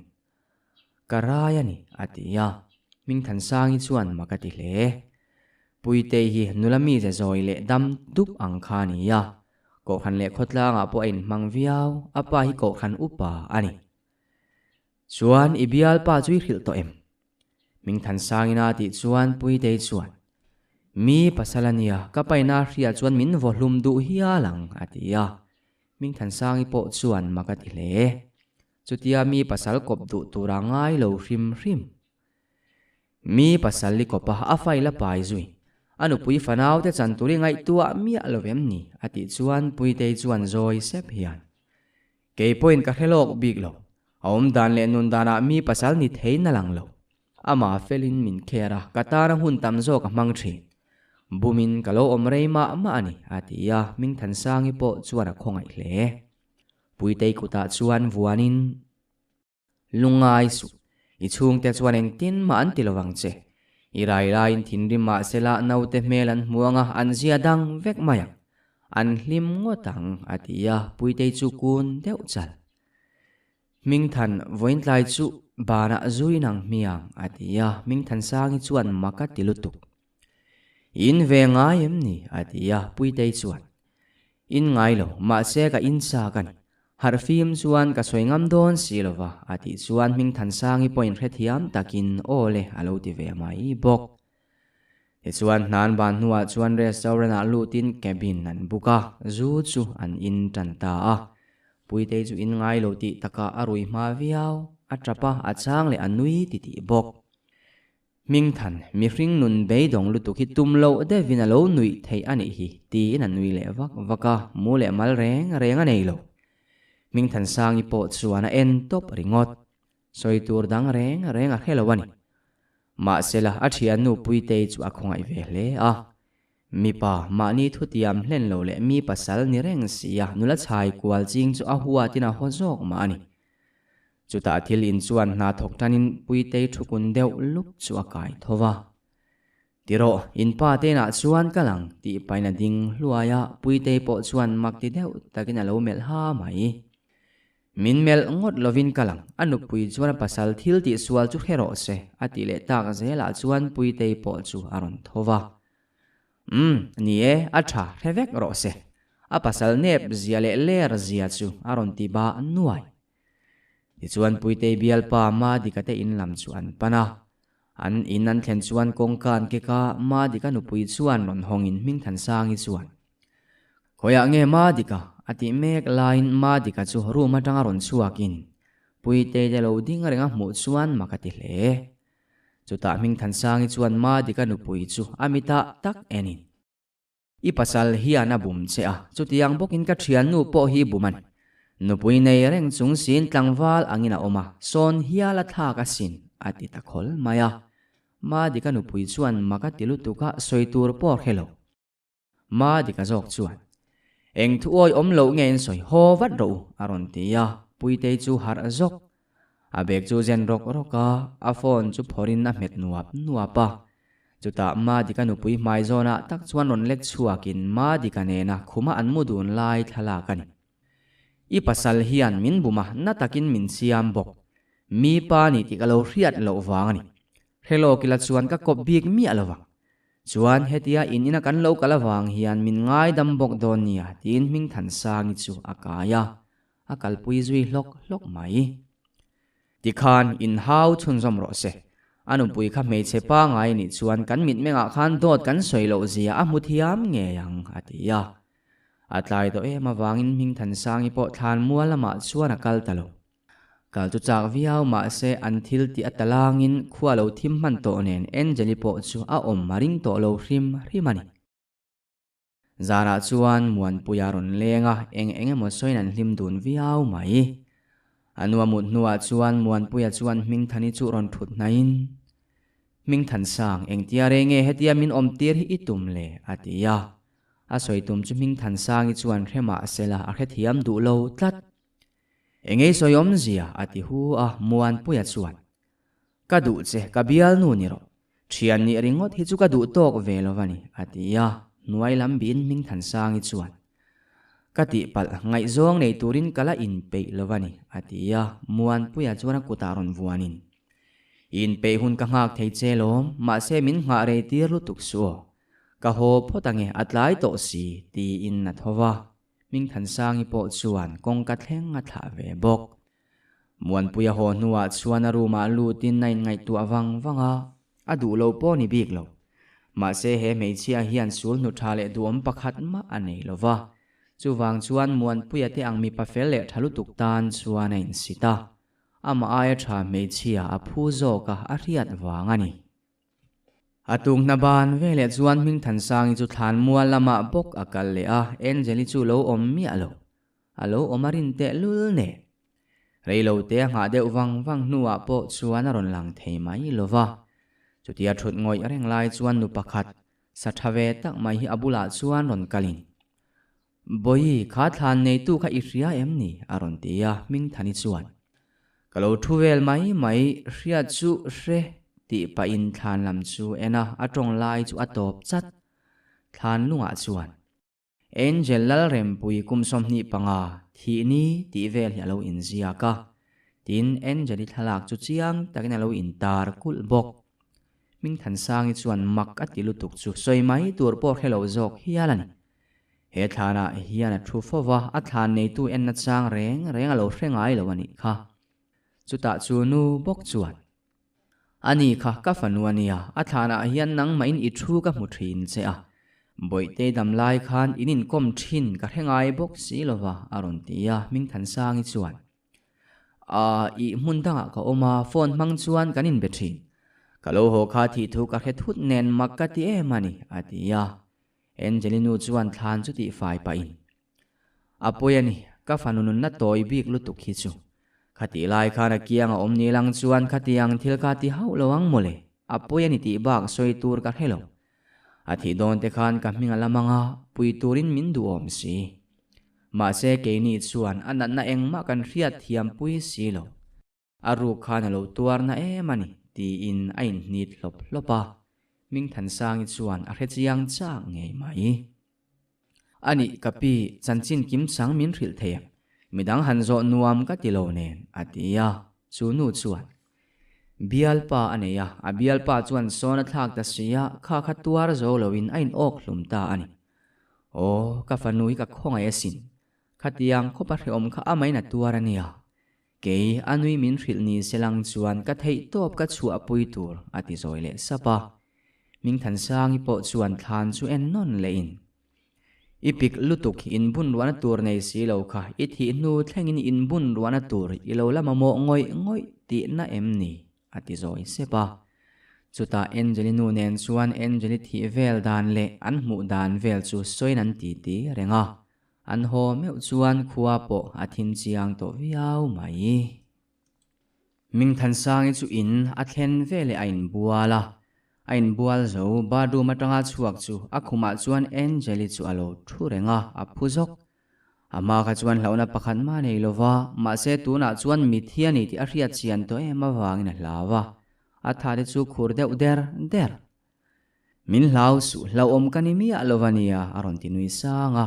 Ka rai a ni, a ti a. Hmingthansangi chuan mak a ti hle. Puitei hi nula mi ze zawi leh dam dup ang kha a ni a, Kohhran leh khawtlangah pawh a inhmang viau, a pa hi Kohhran upa a ni. Chuan i bialpa chu i hrilh tawh em? Mingthansangina a tih chuan Puitei chuan, Mi pasal a nia, ka paina hria chuan min vaw hlum duh hial ang, a ti a. Mingthansangi pawh chuan mak a ti hle. Chutia mi pasal kawp duh tura ngai lo hrim hrim. Mi pasal i kawp a, a fail a pai zui. A nupui fanaute chan tur i ngaihtuah miah lo em ni? a tih chuan Puitei chuan zawi sep hian, Kei pawhin ka hre lawk bik lo. A awm dan leh nun danah mi pasal ni thei na lang lo. Amah felin min kher a, ka tana hun tam zawk a hmang thin. Bumin ka lo awm rei mah mah a ni, a ti a, Mingthansangi pawh chuan a khawngaih hle. Puitei kutah chuan vuanin. Lungngai suh, i chhungte chuan engtin mah an ti lovang che. I rai laiin thinrim mah sela naute hmel an hmu anga an zia dang vek mai ang. An hlim ngawt ang, a ti a, Puitei chu kun deuh chal. Hmingthan, vawiintlai chu banah zuin ang hmiang, a ti a, Hmingthansangi chuan mak a ti lutuk. In ve ngai em ni? a ti a, Puitei chuan. In ngai lo, mahse ka in chak a ni. Harh fim chuan ka sawi ngam dawn si lo va, a tih chuan Hmingthansangi pawhin hrethiam takin aw le a lo ti ve mai bawk. Tichuan hnan ban hnuah chuan restaurant ah lutin cabin an book a, zu chu an in tan ta a. Puitei chu in ngai lo tih takah a rui hma viau, a tap a, a chang leh a nui titih bawk. Hmingthan, mihring nun beidawng lutuk hi tum loh deuhin a lo nuih theih a nih hi, tiin a nui leh vak vak a, mu leh mal reng reng a nei lo. Hmingthansangi pawh chuan a en tawp ringawt. Sawi tur dang reng reng a hre lo a ni. Mahsela, a thiannu Puitei chu a khawngaih ve hle a. Mipa, mahni thutiam hlen lo leh mi pasal ni reng si a, nula chhai kual ching chu a huatin a haw zawk mah a ni. Chutah thil in chuan hna thawk tanin Puitei thukun deuh lup chu a kai tho va. Ti rawh, in pa te inah chuan ka lang tih pahin a ding hluai a, Puitei pawh chuan mak ti deuh takin a lo melh ha mai. Min melh ngawt lovin ka lang, a nupui chuan a pasal thil tih sual chu hre rawh se, a tih leh tak zelah chuan Puitei pawh chu a rawn tho va. Umm, ni e, a tha hre vek rawh se. A pasal nep zia leh ler zia chu a rawn ti ba nuai. Tichuan Puitei bialpa Madika te in lam chu an pan a. An in an thlen chuan kawngka an kek a, Madika nupui chuan rawn hawngin Hmingthansangi chuan, Khawiah nge Madika? a tih mek laiin Madika chu room atanga rawn chhuakin Puitei te lo ding reng a hmuh chuan mak a ti hle. Chutah Hmingthansangi chuan Madika nupui chu a mitah tak enin, I pasal hian a bum che a, chutiang bawkin ka thiannu pawh hi bum a ni. Nupui nei reng chung siin tlangval angin a awm a, sawn hial a thlak asin, a ti ta khawl mai a. Madika nupui chuan mak a ti lutuk a, sawi tur pawh a hre lo. Madika zawk chuan, Eng thu awi awm loh nge in sawi haw vat rawh u, a rawn ti a, Puitei chu harh zawk. A bag chu zen rawk rawk a, a phone chu phawrhin a hmet nuap nuap a. Chutah Madika nupui hmai zawnah tak chuan rawn lek chhuakin Madika nena khuma an mu dun lai thlalak a ni. I pasal hian min bum a, na takin min siam bawk. Mi pa ni tih ka lo hriat loh vang a ni. Hrelawk ila chuan ka kawp bik miah lo vang. Chuan hetia in ina kan lo kal avang hian min ngaidam bawk dawn nia tiin Hmingthansangi chu a kai a, a kalpui zui hlawk hlawk mai. Tikhan in hau chhunzawm rawh se. A nupui kha hmeichhe pangai nih chuan kan mitmengah khan dawt kan sawi loh zia a hmu thiam ngei ang a ti a. A tlai tawh em avangin Hmingthansangi pawh thlan mual lamah chuan a kal ta lo. Kal chu chak viau mahse an thil tih a talangin khua lo thim hman tawh nen Angeli pawh chu a awm a ring tawh lo hrim hrim a ni. Zanah chuan Muanpuia rawn leng a, eng eng emaw sawiin an hlim dun viau mai. A nu a mut hnuah chuan Muanpuia chuan Hmingthani chu rawn thut hnaiin, Hmingthansang, engtia rei nge hetia min awm tir hi i tum le? a ti a. A sawi tum chu Hmingthansangi chuan hre mah sela a hrethiam duh lo tlat. Engei sawi awmzia? a ti hu a, Muanpuia chuan, Ka duh che, ka bialnu ni rawh. Thian nih ringawt hi chu ka duh tawk ve lo va ni, a ti a, hnuai lam biin Hmingthansangi chuan, Ka tihpalh, ngaihzawng nei turin ka la inpeih lo va ni, a ti a, Muanpuia chuan a kutah rawn vuanin, I inpeih hun ka nghak thei che lawm, mahse min nghah rei tir lutuk suh aw. Ka haw phawt ange, a tlai tawh si, tiin a tho va. Hmingthansangi pawh chuan kawngka thleng a thlah ve bawk. Muanpuia haw hnuah chuan a room ah lutin a inngaihtuah vang vang a, a duh lo pawh ni bik lo. Mahse he hmeichhia hian sul hnu tha leh duhawm pakhat mah a nei lo va. Chuvang chuan Muanpuia te ang mipa fel leh tha lutuk tan chuan a insit a. Amah aia tha hmeichhia a phu zawk a a hriat vang a ni. A tunghna ban veleh chuan Hmingthansangi chu thlan mual lamah bawk a kal leh a, Angeli chu lo awm miah lo. A lo awm a rin teh lul nen. Rei lo te a nghah deuh vang vang hnuah pawh chuan a rawn lang thei mai lo va. Chutia thut ngawih reng lai chuan nu pakhat, sa tha ve tak mai hi a bulah chuan rawn kalin, Bawihi, kha thlan neitu kha i hria em ni? a rawn ti a, Hmingthani chuan, Ka lo thu vel mai mai, hriat chu hre tih pahin thlan lam chu en a, a tawng lai chu a tawp chat. Thlan lungah chuan. Angel Lalrempui kum 25 thih ni tih vel hi a lo inziak a, tin Angel-i thlalak chu chiang takin a lo intar kulh bawk. Hmingthansangi chuan mak a ti lutuk chu sawi mai tur pawh hre lo zawk hial a ni. He thlanah hian a thu fo va, a thlan neitu enna chang reng reng a lo hre ngai lo a nih kha. Chutah chu nu bawk chuan, A ni kha, ka fanu a nia, a thlanah hian nangmahin i thu ka hmu thin che a. Bawihtei dam lai khan in inkawm thin ka hre ngai bawk si lo va, a rawn ti a, Hmingthansangi chuan, Aa, i hmun dangah ka awm a, phone hmang chuan kan inbe thin. Ka lo haw kha thih thu ka hre thut nen mak ka ti em a ni, a ti a. Angelinu chuan thlan chu tihfai pahin, A pawi a ni, ka fanu nunna tawi bik lutuk hi chu. Khatih lai khan a kiang a awm ni lang chuan khatiang thil kha ti hauh lo ang mawle, a pawi a ni tih bak sawi tur ka hre lo. A thih dawn te khan ka hming a la mang a, pui turin min duhawm si. Mahse keini chuan a natna engmah kan hriat thiam pui si lo. A ruk khan a lo tuar na em a ni, tiin a inhnit hlawp hlawp a. Hmingthansangi chuan a hre chiang chak ngei mai. A nih ka pi, chanchin kim chang min hrilh thei em? Midang han zawh nuam ka ti lo nen, a ti a. Chu nu chuan, Bialpa a nei a, a bialpa chuan sawn a thlak ta si a, kha kha tuar zo loin a inawk hlum ta a ni. Aw, ka fanu hi ka khawngaih asin. Khatiang khawpa hrehawm kha amahin a tuar a nia. Kei, a nui min hrilh ni se lang chuan ka theih tawp ka chhuahpui tur, a ti zawi leh sap a. Hmingthansangi pawh chuan thlan chu en nawn lehin, I pik lutuk, inbun ruahna tur nei si lo kha, i thih hnu thlengin inbun ruahna tur i lo la mamawh ngawih ngawih tihna em ni? a ti zawi sep a. Chutah Angeli nu nen chuan Angeli thih vel dan leh an hmuh dan vel chu sawiin an titi reng a. An haw meuh chuan khua pawh a thim chiang tawh viau mai. Mingthansangi chu in a thlen veleh a inbual a, a inbual zo bathroom atanga chhuak chu a khumah chuan Angeli chu a lo thu reng a, a phu zawk. A hma kha chuan hlauhna pakhat mah nei lo va, mahse tunah chuan mithi a ni tih a hriat chian tawh em avangin a hlau a, a tha te chu khur deuh der der. Min hlau suh, hlauhawm ka ni miah lo va nia, a rawn ti nui sang a.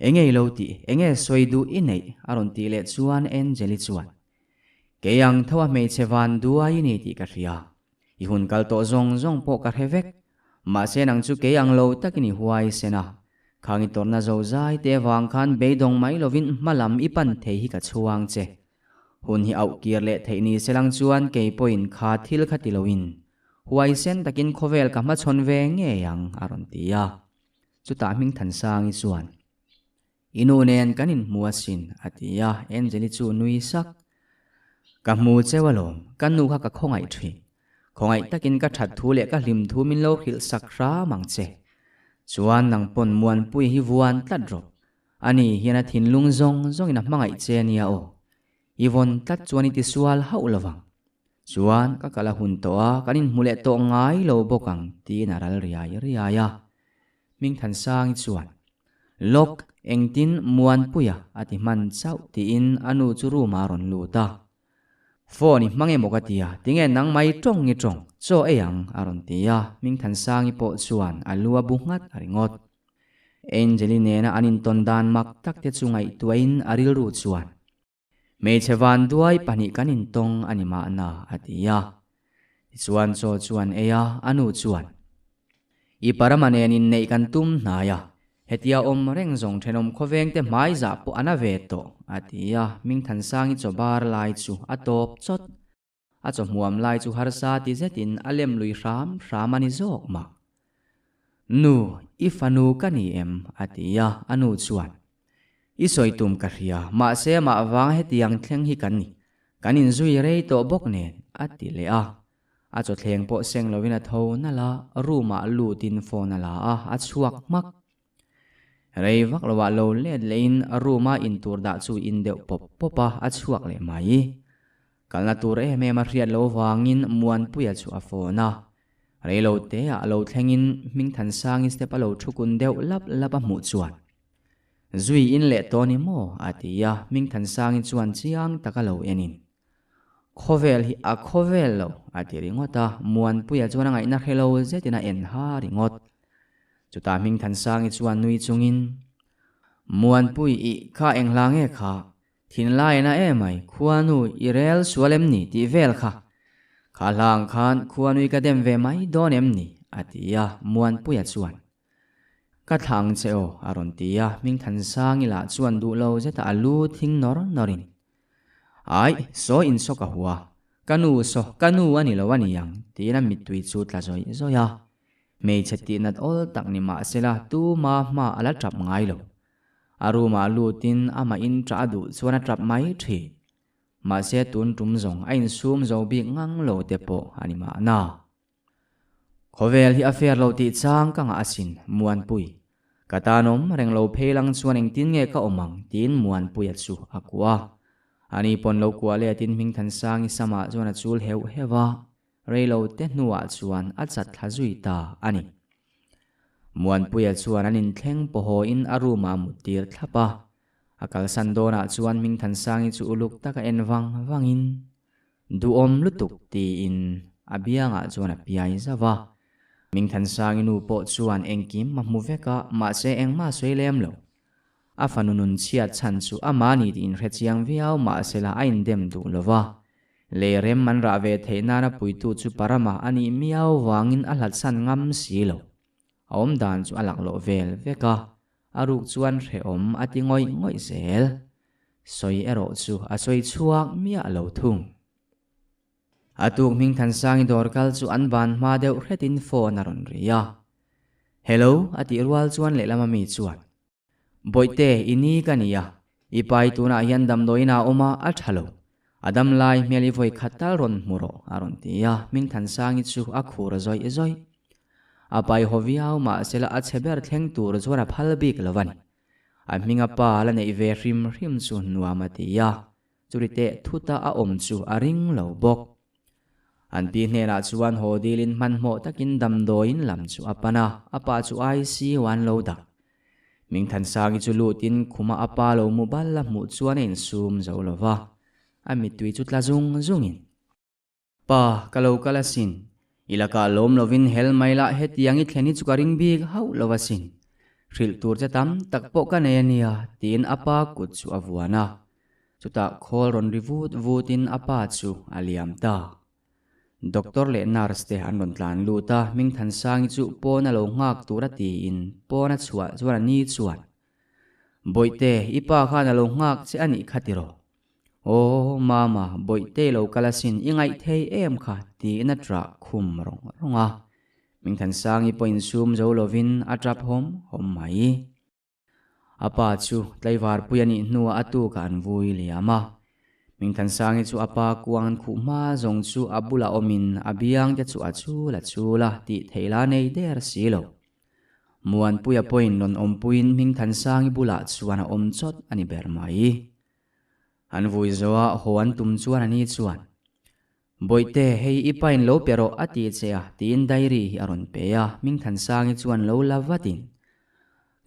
Enge i lo tih, enge sawi duh i neih? a rawn tih leh chuan Angeli chuan, Kei ang tho a hmeichhe van duai i ni tih ka hria. I hun kal tawh zawng zawng pawh ka hre vek. Mahse nang chu kei ang lo takin i huaisen a. Khang i tawrhna zozai te avang khan beidawng mai lovin hma lam i pan thei hi ka chhuang che. Hun hi auh kir leh theih ni se lang chuan kei pawhin kha thil kha ti loin Huaisen takin khawvel ka hmachhawn ve ngei ang, a rawn ti a. Chutah Hmingthansangi chuan, I nu nen kan inhmu asin, a ti a. Angeli chu nui sak. Ka hmu cheu alawm, ka nu kha ka khawngaih thin. Khawngaih takin ka that thu leh ka hlim thu min lo hrilh sak hram ang che. Chuan nang pawn Muanpui hi vuan tlat rawh. Ani hian a thinlung zawng zawngin a hmangaih che ania aw. I vawn tlat chuan i tisual hauh lovang. Chuan ka kal a hun tawh a, kan inhmu leh tawh ngai lo bawk ang tiin a ral riai riai a. Hmingthansangi chuan, Lawk, engtin Muanpuia a ti hman chauh tiin a nu chu room ah a rawn lut a. Phone i hmang emaw ka ti a, tinge nang mai tawng i tawng, chaw ei ang a rawn ti a, Hmingthansangi pawh chuan a lu a bu nghat a ringawt. Angeli nena an intawn dan mak tak te chu ngaihtuahin a rilru chuan, Hmeichhe vanduai pahnih kan intawng a ni mahna, a ti a. Tichuan chaw chuan ei a, a nu chuan, I parama nen inneih kan tum hnai a, hetia awm reng zawng thenawm khawvengte hmai zah pawh a na ve tawh, a ti a. Hmingthansangi chaw bar lai chu a tawp chawt. A chaw hmuam lai chu harsa ti zetin a lem lui hram hram a ni zawk mah. Nu, i fanu ka ni em? a ti a, a nu chuan, I sawi tum ka hria, mahse amah vang hetiang thleng hi kan ni, kan inzui rei tawh bawk nen, a ti leh a. A chawthleng pawh seng lovin a tho nalh a, room-ah lutin phone a la a, a chhuak hmak. Rei vak lovah lo let lehin room-a intur dah chu in deuh pawp pawp a, a chhuak leh mai. Kalna tur em em a hriat loh vangin Muanpuia chu a phone a. Rei lo teah lo thlengin Hmingthansangi step a lo thu kun deuh lap lap a hmuh chuan, Zui in leh tawh ni maw? a ti a, Hmingthansangi chuan chiang taka lo enin, Khawvel hi a khawvel lo, a ti ringawt a, Muanpuia chuan a ngaihna hre lo zetin a en ha ringawt. Chutah Hmingthansangi chuan nui chungin, Muanpui i kha eng hla nge kha? Thinlai na emai, khuanu i rel sual em ni tih vel kha. Kha hla ang khan khuanui ka dem ve mai dawn em ni? a ti a, Muanpuia chuan, Ka thla ang che aw, a rawn ti a, Hmingthansangi lah chuan duh lo zetah a lu thing nawr nawrin, Aih, saw in saw ka hua. Ka nu saw, ka nu a ni lo a ni ang, tiin a mittui chu tla zawih zawih a. Hmeichhe tihnat awl tak ni mah sela tuma hma a la tap ngai lo. A room ah lutin amah in tah a duh chuan a tap mai thin. Mahse tun tum zawng a insum zo bik ngang lo te pawh a ni mahna. Khawvel hi a fair lo tih chang ka ngah asin, Muanpui. Ka tanawm reng lo phei lang chuan engtin nge ka awm ang tiin Muanpuia chu a kuah a. Ani pawn lo kuah letin Hmingthansangi samah chuan a chul heuh heuh a, rei lo te hnuah chuan a chat thla zui ta a ni. Muanpuia chuan an inthleng pawhawin a room ah a muttir thlap a. A kalsan dawnah chuan Hmingthansangi chu uluk taka en vang vangin, Duhawm lutuk tiin a biangah chuan a piai zauh a. Mingthansangi nu pawh chuan engkim a hmu vek a, mahse engmah a sawi lem lo. A fanu nun chhiat chhan chu amah ni tih inhre chiang viau mahsela a indem duh lo va. Lei rem an rah ve theih nana puitu chu Parama a nih miau vangin a hlatsan ngam si lo. A awmdan chu a laklawh vel vek a, a ruk chuan hrehawm a ti ngawih ngawih zel. Sawi erawh chu a sawi chhuak miah lo thung. A tuk Hmingthansangi dawr kal chu an ban hma deuh hretin phone a rawn ri a. Hello a tih rual chuan lehlam ami chuan, Bawihte, i ni ka ni a, i pai tunah hian damdawiin ah awm a, a tha lo. A dam lai hmel i vawi khat tal rawn hmu rawh a rawn ti a, Hmingthansangi chu a khur zawih zawih. A pai haw viau mahsela a chhe ber thleng tur chuan a phal bik lo a ni. A hminga pa la neih ve hrim hrim chu nuam a ti a, churi teh thuta a awm chu a ring lo bawk. An pi hnenah chuan haw dilin hmanhmawh takin damdawiin lam chu a pan a, a pa chu ICU an lo dah. Mingthansangi chu lutin khuma a pa lo mu bal a hmuh chuan a insum zo lo va, a mittui chu tla zung zungin. Pa, ka lo kal asin. I lakah lawm lovin hel mai lah hetiang i thlen hi chu ka ring bik hauh lo asin. Hrilh tur che tam tak pawh ka nei ania, tiin a pa kut chu a vuan a. Chutah khawl rawn ri vut vutin a pa chu a liam ta. Doctor leh nurse te an rawn tlan lut a, Hmingthansangi chu pawn a lo nghak tur a tiin pawn a chhuah chuan a ni chuan, Bawihte, i pa khan a lo nghak che a nih kha tiraw? Aw, Mama, Bawihte lo kal asin, i ngaih thei em kha? tiin a ṭah khum rawng rawng a. Mingthansangi pawh insum zo lovin a ṭap hawm hawm mai. A pa chu tlaivarpui a nih hnuah a tukah an vui liam a. Hmingthansangi chu a pa kuang an khuh hma zawng chu a bulah awmin a biang te chu a chul a chul a, tih theih la nei der si lo. Muanpuia pawhin rawn awmpuiin Hmingthansangi bulah chuan a awm chawt a ni ber mai. An vui zo a, haw an tum chuan a ni chuan, Bawihte, hei i pain lo pe rawh a ti che a, tiin diary hi a rawn pe a, Hmingthansangi chuan lo la vatin,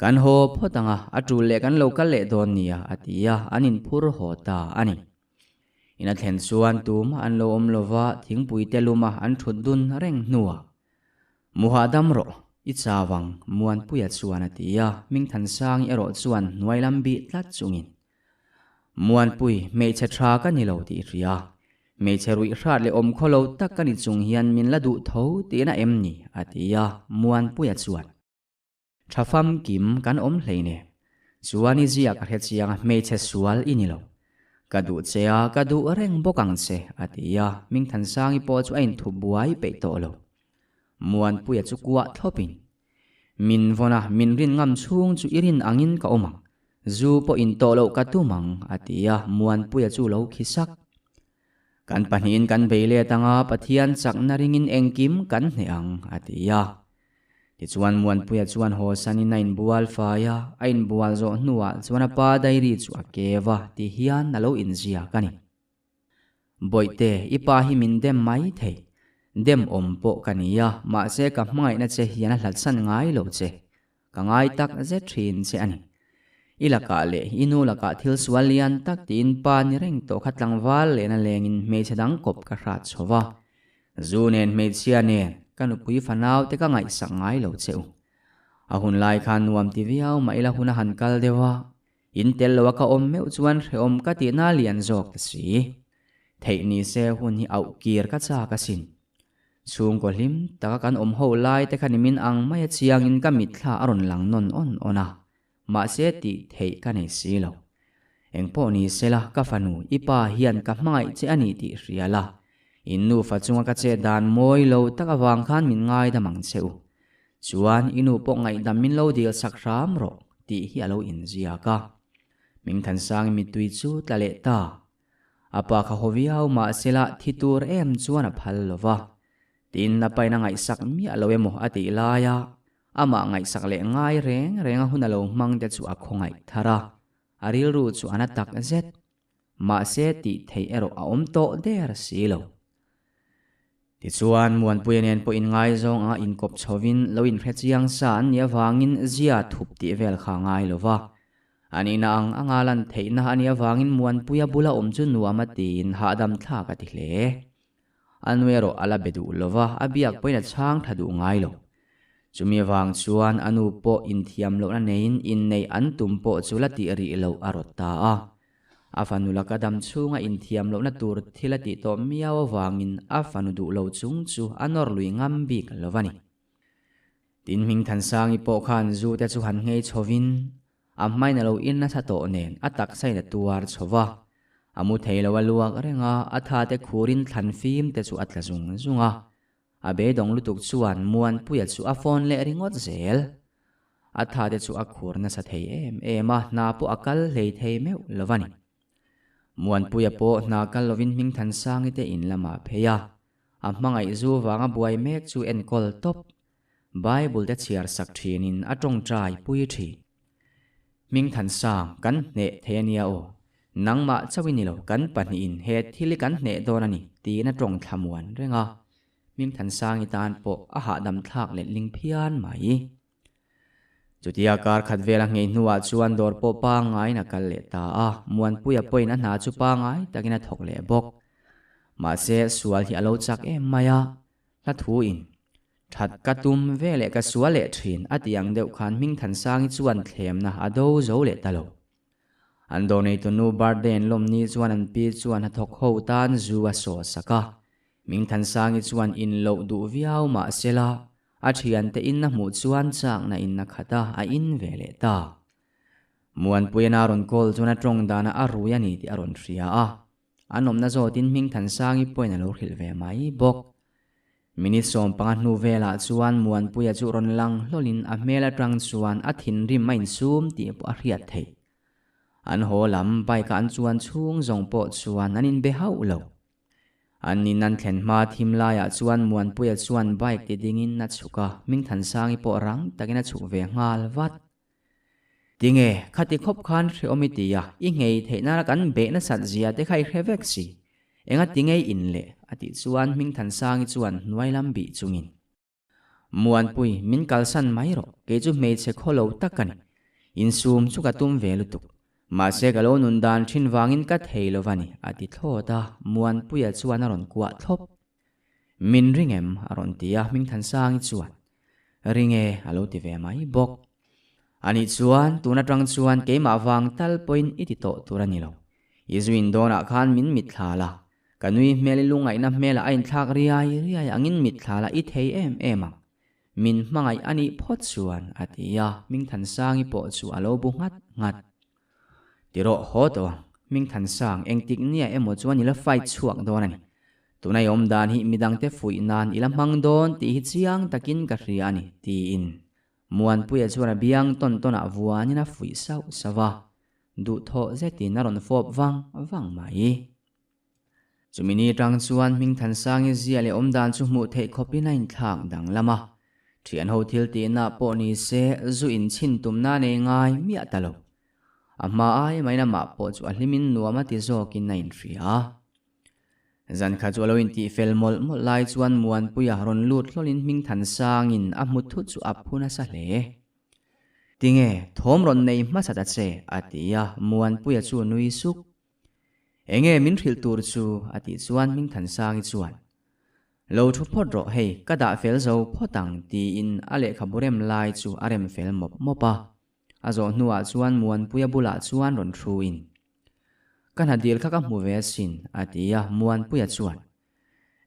Kan haw phawt ang a, a tul leh kan lo kal leh dawn nia, a ti a, an inphur haw ta a ni. In a thlen chuan tumah an lo awm lova, thingpui te luma an thut dun reng hnuah, Muhah dam rawh, i chau ang, Muanpuia chuan a ti a, Hmingthansangi erawh chuan hnuai lam bih tlat chungin, Muanpui, hmeichhe tha ka ni lo tih i hria. Hmeichhe ruih hrat leh awm khaw lo tak ka ni chung hian min la duh tho tihna em ni? a ti a, Muanpuia chuan. Tha famkim kan awm hleine. Chuan i zia ka hre chiang a, hmeichhe sual i ni lo. Ka duh che a, ka duh reng bawk ang che, a ti a, Hmingthansangi pawh chu a inthup buai peih tawh lo. Muanpuia chu kuah thlawpin, Min vawn a, min rin ngam chhung chu i rin angin ka awm ang. Zu pawh in tawh loh ka tum ang, a ti a, Muanpuia chu lo khi sak. Kan pahnihin kan bei let anga Pathian chakna ringin engkim kan hneh ang, a ti a. Tichuan Muanpuia chuan haw sanin a inbual fai a, a inbual zawh hnuah chuan a pa diary chu a kev a ti hian a lo inziak a ni. Bawihte, i pa hi min dem mai thei. Dem awm pawh ka ni a, mahse ka hmangaihna che hian a hlatsan ngai lo che. Ka ngai tak zet thin che a ni. I lakah leh i nu lakah thil sual lian tak tiin pa ni reng tawh kha tlangval lehna lengin hmeichhe dang kawp ka hrat chho va. Zu nen hmeichhia nen ka nupui fanau te ka ngaihsak ngai lo che u. A hun lai khan nuam ti viau mah ila hun a han kal deuh a, in tel lo a ka awm meuh chuan hrehawm ka tihna lian zawk ta si. Theih ni se hun hi auh kir ka chak asin. Chhungkaw hlim taka kan awm ho lai te kha nimin ang mai a chiangin ka mitthla a rawn lang nawn awn awn a, mahse tih theih ka nei si lo. Engpawh ni sela ka fanu i pa hian ka hmangaih che a ni tih hria la, in nufa chunga ka chet dan mawi lo tak avang khan min ngaidam ang che u. Chuan i nu pawh ngaihdam min lo dil sak hram rawh tih hi a lo inziak a. Mingthansang i mittui chu tla leh ta. A pa kha haw viau mahsela thi tur em chuan a phal lo va. Tin, a pain a ngaihsak miah lo emaw a tih laia amah ngaihsak leh ngai reng reng a hun a lo hmang te chu a khawngaih thar a, a rilru chu a na tak zet. Mahse tih theih erawh a awm tawh der si lo. Tichuan, Muanpuia nen pawh inngaizawng anga inkawp chhovin lo inhrechiang sa an nih avangin zia thup tih vel kha a ngai lo va. A nihna ang anga lan theihna a nih avangin Muanpuia bula awm chu nuam a tiin hahdam thlak a ti hle. A nu erawh a la be duh lo va, a biak pawhin a chhang tha duh ngai lo. Chumi avang chuan a nu pawh inthiam lohna neiin inneih an tum pawh chu la tih rih loh a rawt ta a. A fanu laka dam chhunga inthiam lohna tur thil a tih tawh miau avangin a fanu duh lo chung chu a nawr lui ngam bik lo a ni. Tin Hmingthansangi pawh khan zu te chu han nghei chhovin a hmain a lo in nasa tawh nen a taksain a tuar chho va. A mu thei lo a luak reng a, a tha te khurin thlan fim te chu a tla zung zung a. A beidawng lutuk chuan Muanpuia chu a phone leh ringawt zel. A tha te chu a khur nasa thei em em a, hna pawh a kal hlei thei meuh lo a ni. Muanpuia pawh hna kal lovin Hmingthansangi te in lamah a phei a, a hmangaih zu vanga buai mek chu enkawl tawp. Bible te chhiar sak thinin a tawngtai pui thin. Hmingthansang, kan hneh thei a nia aw. Nangmah chauh i ni lo, kan pahnihin he thil hi kan hneh dawn a ni, tiin a tawng thlamuan reng a. Hmingthansangi tan pawh a hahdam thlak let ling phian mai. Chutia kar khat vela nghei hnuah chuan dawr pawh pangaiin a kal leh ta a, Muanpuia pawhin a hna chu pangai takin a thawk leh bawk. Mahse, sual hi a lo chak em mai a, hla thuin That ka tum ve leh ka sual leh thin a tih ang deuh khan Hmingthansangi chuan thlemna a do zo leh ta lo. An dawr neitu nu birthday an lawm ni chuan an pi chuan hnathawk ho tan zu a saw sak a. Hmingthansangi chuan in loh duh viau mah sela a thiante in a hmuh chuan chakna in a khat a, a in ve leh ta. Muanpuian a rawn call chuan a tawng danah a rui a ni tih a rawn hria a. An awmna zawtin Hmingthansangi pawhin a lo hrilh ve mai bawk. Minute 15 hnu velah chuan Muanpuia chu rawn lang hlawlin a hmel atang chuan a thinrim a insum tih pawh a hriat theih. An haw lam bike a an chuan chhung zawng pawh chuan an inbe hauh lo. An in an thlen hma thim laiah chuan Muanpuia chuan bike ti dingin a chhuk a, Hmingthansangi pawh rang takin a chhuk ve nghal vat. Tinge, khati khawp khan hrehawm i ti a, i nghei theih nana kan beh nasat zia te kha i hre vek si. Enga ti ngei in le? a tih chuan Hmingthansangi chuan hnuai lam bih chungin. Muanpui, min kalsan mai rawh, kei chu hmeichhe khaw lo tak ka ni. Insum chu ka tum ve lutuk. Mahse ka lo nun dan thin vangin ka thei lo va ni, a ti thlawt a, Muanpuia chuan a rawn kuah thlawp. Min ring em? a rawn ti a, Hmingthansangi chuan. Ring e, a lo ti ve mai bawk. Anih chuan tun atang chuan keimah vang tal pawhin i ti tawh tur a ni lo. I zuin dawnah khan min mitthla la, Ka nui hmel i lungaihna hmelah a inthlak riai riai angin mitthla la i thei em em ang. Min hmangaih a nih phawt chuan, a ti a, Hmingthansangi pawh chu a lo bu nghat nghat. Ti rawh haw tawh ang, Hmingthansang, engtik nia emaw chuan i la fight chhuak dawn a ni. Tuna i awm dan hi midangte fuih nan i la hmang dawn tih hi chiang takin ka hria a ni, tiin Muanpuia chuan a biang tawn tawnah vuanin a fuih sauh sauh a, duhthawh zetin a rawn fawp vang vang mai. Chumi ni tang chuan Hmingthansangi zia leh awmdan chu hmuh theih khawpin a inthlak danglam a. Thianho thil tihna pawh ni se zu inchhin tumna nei ngai miah ta lo. A hma ai maiin amah pawh chu a hlimin nuam a ti zawkin a inhria. Zan kha chu a lo intih fel mawlh mawlh lai chuan Muanpuia rawn lut hlawlin Hmingthansangin a hmu thut chu a phu nasa hle. Tinge, thawm rawn nei hmasa ta che, a ti a, Muanpuia chu nui suk. Enge min hrilh tur chu? a tih chuan Hmingthansangi chuan, Lo thu phawt rawh hei, ka dah fel zo phawt ang tiin a lehkhabu rem lai chu a rem fel mawp mawp a. A zawh hnuah chuan Muanpuia bulah chuan rawn thuin, Ka hna dil kha ka hmu ve asin a ti a, Muanpuia chuan,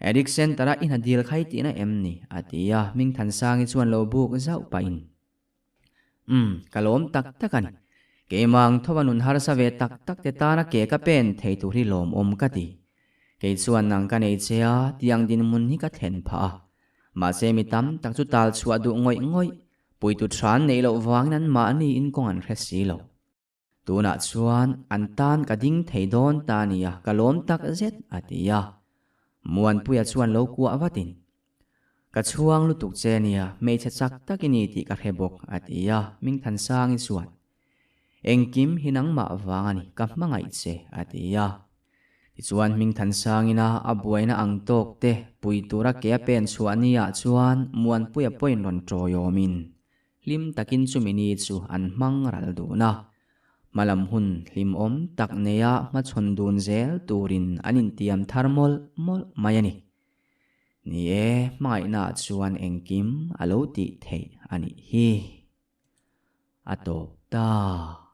Addict Centre-a i hna dil kha i tihna em ni? a ti a, Hmingthansangi chuan lo buk zauh pahin, Umm, ka lawm tak tak a ni. Keimah ang tho a nun harsa ve tak tak te tana ke ka pen thei tur hi lawmawm ka ti. Kei chuan nang ka nei che a, tiang dinhmun hi ka thlen phah a. Mahse mi tam tak chu tal chhuah duh ngawih ngawih, puitu than neih loh vangin an mahni in kawng an hre si lo. Tunah chuan an tan ka ding thei dawn ta nia, ka lawm tak zet, a ti a. Muanpuia chuan lo kuah vatin, Ka chhuang lutuk che nia, hmeichhe chak tak i ni tih ka hre bawk, a ti a. Mingthansangi chuan, Engkim hi nangmah vang a ni, ka hmangaih che, a ti a. Tichuan Hmingthansangina a buaina ang tawk te pui tura ke a pen chhuah niah chuan Muanpuia pawhin rawn tawiawmin Hlim takin chumi ni chu an hmang ral dun a, hmalam hun hlimawm tak neia hmachhawn dun zel turin an intiam thar mawlh mawlh mai a ni. Ni e, hmangaihnaah chuan engkim a lo tih theih a nih hi. A tawp ta.